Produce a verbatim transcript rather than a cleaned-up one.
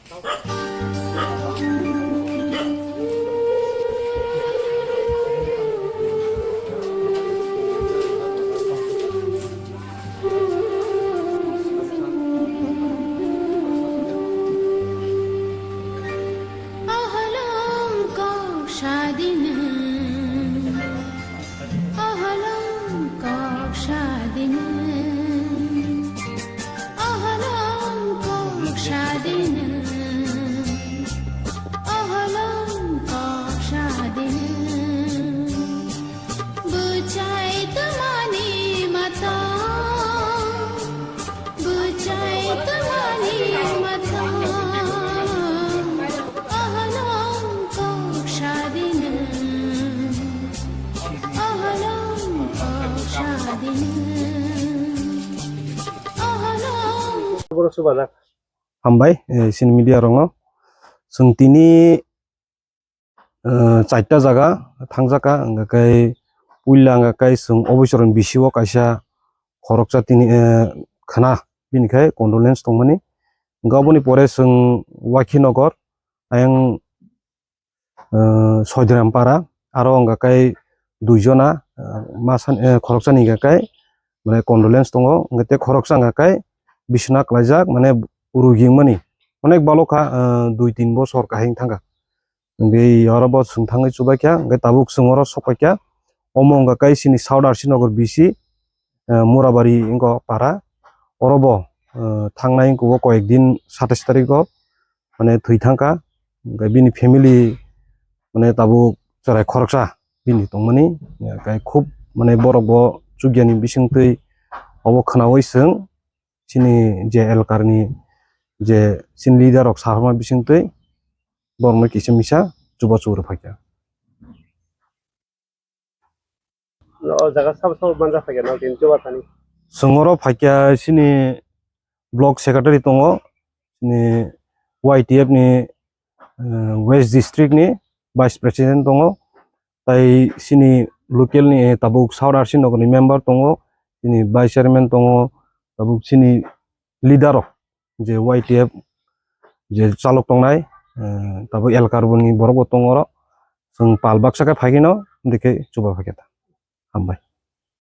Ahalong kok sadina, ahalong kok sadina, ahalong kok sadina, ahalong kok sadina. Bwchai twmani mata, bwchai twmani mata, ahalong kok sadina, ahalong kok sadina, ahalong. Borok chubajak. Hambai, eh, chini media rokno. Chwng tini eh, chaita jaga thangjaka, hwnkha khe puila hwnkha khe chwng oboisorni bisio kaisa khoroksa tini, eh, khna, bini khe condolence tongmani. Hwnkha aboni pore chwng Wakhinagar, ayang, eh, Soidiram para, aro hwnkha khe duijona, eh, masa, eh, khoroksani hwnkha khe, mane, condolence tongo, hwnkha tei khoroksa hwnkha khe bisina klaijak, mane, rugi wngmani. Onek balo kha, eh, dui tin bosor kahing thangkha. Hwnkhe oro bo chwng thangwi chubaikha, hwnkhe tabuk chwng oro sokpaikha. Omo wngkha khe chini South R C Nagar B C, eh, Murabari wngkha para. Oro bo, eh, thangnai wngkha o koyek din satais tarikh o, mane, thwi thangkha. Hwnkhe bini family, mane, tabuk chwrai khoroksa bini tongmani. Hwnkhe khub, mane, borok bo chukyani bisingtwi obo khnaui chwng chini je elkarni je chini leader rok saharma bisingtwi borokno kisa misa chubachu rwphaikha. O jaga sabo sabo manja phaikha no tin chuba thani. Chwng oro phaikha chini block secretary tongo, chini Y T F ni, eh, West District ni Vice President tongo, tai chini local ni, eh, tabuk South R C Nagar ni member tongo, chini Vice Chairman tongo, tabuk chini leader rok je Y T F je chalok tongnai, eh, tabuk elkar boni borok bo tongo oro. Chwng pal baksa khe phaikhe no, hwnkhe chuba phaikhe ta. Hambai.